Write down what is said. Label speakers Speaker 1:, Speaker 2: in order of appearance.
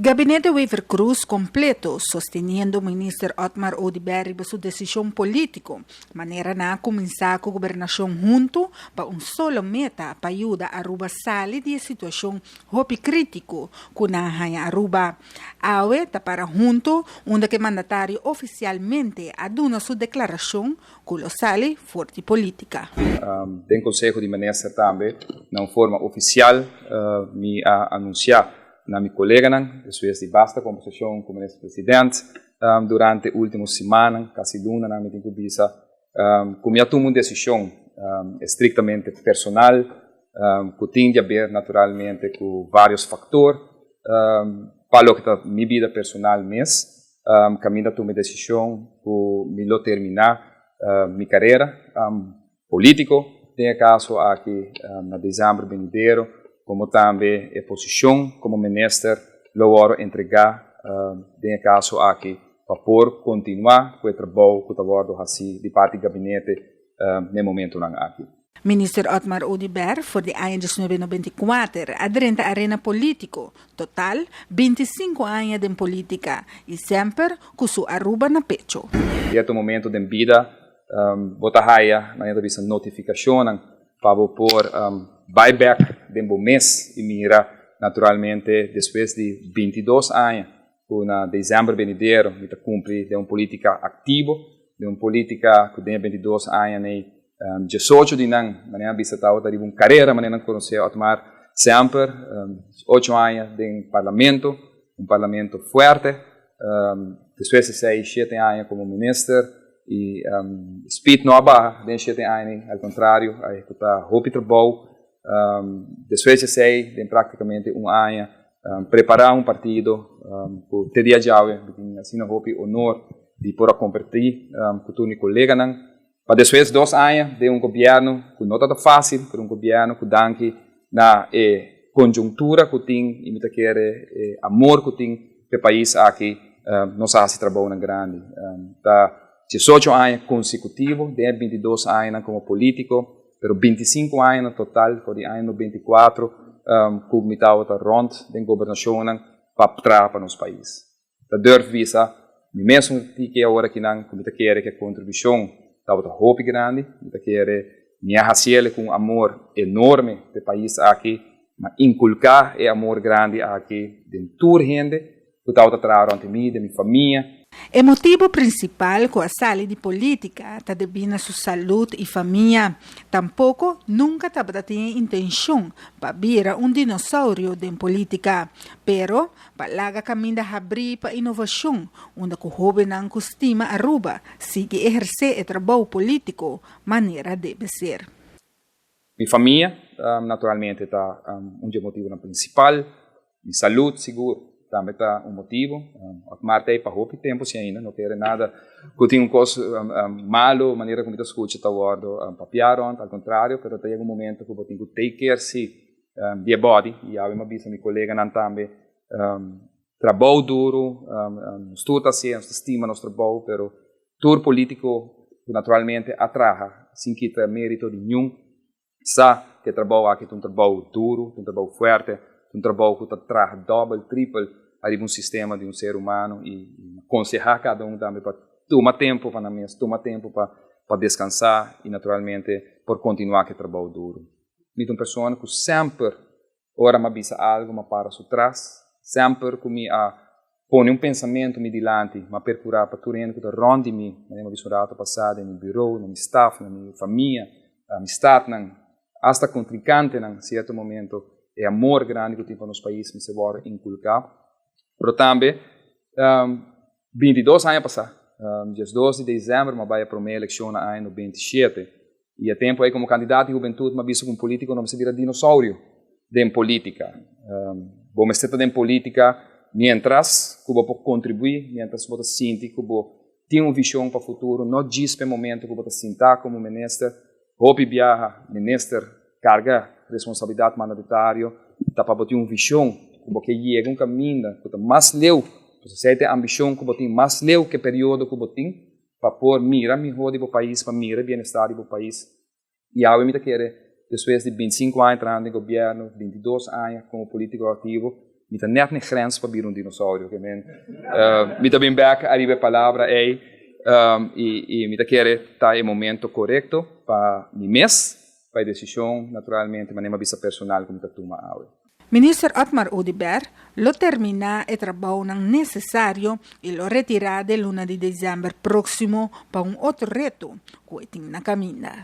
Speaker 1: Gabinete Wever-Croes completo, sosteniendo Minister Otmar Oduber riba su decision politico, manera nan a cuminsa cu gobernacion hunto pa un solo meta pa yuda Aruba sali di e situacion hopi critico cu nan a haña Aruba. Awe ta para hunto unda cu e mandatario oficialmente a duna su declaracion cu lo sali for di politica.
Speaker 2: Den Conseho di Minister tambe na un forma oficial mi a anuncia na mi coleganan despues di basta conversacion cu Minister President durante ultimo simannan, casi lunanan mi tin cu bisa cu mi a tuma un decision estrictamente personal cu tin di haber naturalmente cu varios factor pa loke ta mi bida personal mes. Caminda a tuma e decision cu mi lo termina mi carera politico, den e caso aki na december benidero, como tambe e posicion como minister lo worde entrega den e caso aki pa por continua cu e trabou cu ta wordo haci di parti gabinete n'e momentonan aki.
Speaker 1: Minister Otmar Oduber for di aña 1994 a drenta arena politico, total 25 aña den politica y semper cu su Aruba na pecho.
Speaker 2: Cierto momento den bida bo ta haya, manera ta bisa, notificacionnan pa bo por bay bek den bo mes y mira naturalmente despues di 22 aña cu na december benidero mi ta cumpli den un politica activo, den un politica cu den e 22 aña nei 18 di nan, manera a bisa, tabata riba un carera, manera nan conoce Otmar semper, 8 aña den parlamento, un parlamento fuerte, despues di 6, 7 aña como minister y speed no a baha den 7 aña, al contrario, a ehecuta hopi trabou. Despues di esey, den practicamente un aña, prepara un partido cu te dia djawe mi tin asina hopi honor di por a comparti cu tur mi coleganan. Pa despues 2 aña den un gobierno cu no tabata facil, pero un gobierno cu danki na e conjuntura cu tin y mi ta kere e amor cu tin pa e pais aki, nos a haci trabounan grandi. Ta 18 aña consecutivo den e 22 añanan como politico, pero 25 aña na total, for di aña 94 cu mi tabata rond den gobernacionnan pa traha pa nos pais. Ta durf bisa, mi mes tiki awor akinan cu mi ta kere cu e contribucion tabata hopi grandi, mi ta kere mi a haciele cu un amor enorme pa e pais aki, ma inculca e amor grandi aki den tur hende cu tabata traha rond mi, den mi famia.
Speaker 1: E motibo principal cu a sali di politica ta debi na su salud y famia. Tampoco nunca tabata tin intencion pa bira un dinosaurio den politica, pero pa laga caminda habri pa innovacion, unda cu hobennan cu stima Aruba sigui eherce e trabou politico manera debe ser.
Speaker 2: Mi famia, naturalmente, ta un di e motivonan principal. Mi salud, sigur, tambe ta un motibo. Otmar ta pa hopi tempo si ainda, no kere nada cu tin un cos malo, manera cu mi ta scucha ta wordo papia rond, al contrario, pero ta yega un momento cu bo tin cu take care si di e body, y awe mi a bisa mi coleganan tambe, trabou duro, nos tur ta haci, nos ta stima nos trabou, pero tur politico naturalmente a traha sin kita merito di ningun sa cu e trabou aki ta un trabou duro, un trabou fuerte, un trabou cu ta traha double, triple ariba un sistema di un ser humano y aconseha cada un tambe pa tuma tempo pa nan mes, tuma tempo pa descansa y naturalmente por continua cu e trabou duro. Mi ta un persona cu semper ora mi a bisa algo, mi a para su tras, semper cu mi a pone un pensamento mi dilanti, mi a percura pa tur hende cu ta rond di mi, manera mi a bisa un rato pasa, den mi bureau, na mi staff, na mi famia, amistadnan, hasta contrincantenan, cierto momento, e amor grandi cu tin pa nos pais mester wordo inculca. Pero tambe, 22 aña pasa, 12 di december, mi a bay e prome eleccion na aña 97, y e tempo ey como candidato di hubentud, mi a bisa cu un politico no mester bira dinosaurio den politica. Bo mester ta den politica mientras cu bo por contribui, mientras bo ta sinti cu bo tin un vision pa futuro, no djis pa e momento cu bo ta sinta como minister. Hopi biaha, minister carga responsabilidad mandatario, ta pa bo tin un vision, cu bo ke yega un caminda cu ta mas leu, pasobra esey ta e ambicion cu bo tin, mas leu cu e periodo cu bo tin, pa por mira miho di bo pais, pa mira bienestar di bo pais. Y awe mi ta kere, despues di 25 aña trahando den gobierno, 22 aña como politico activo, Mi ta net n'e grens pa bira un dinosaurio, ke men mi ta bin bek ariba e palabra ei i mi ta kere ta e momento korekto pa mi mes, pa e desishon naturalmente manera mi a bisa personal ku mi ta tuma awe.
Speaker 1: Minister Otmar Oduber lo terminá e trabounan nesesario i lo retirá den luna di desèmber próksimo pa un otro reto ku e tin na kaminda.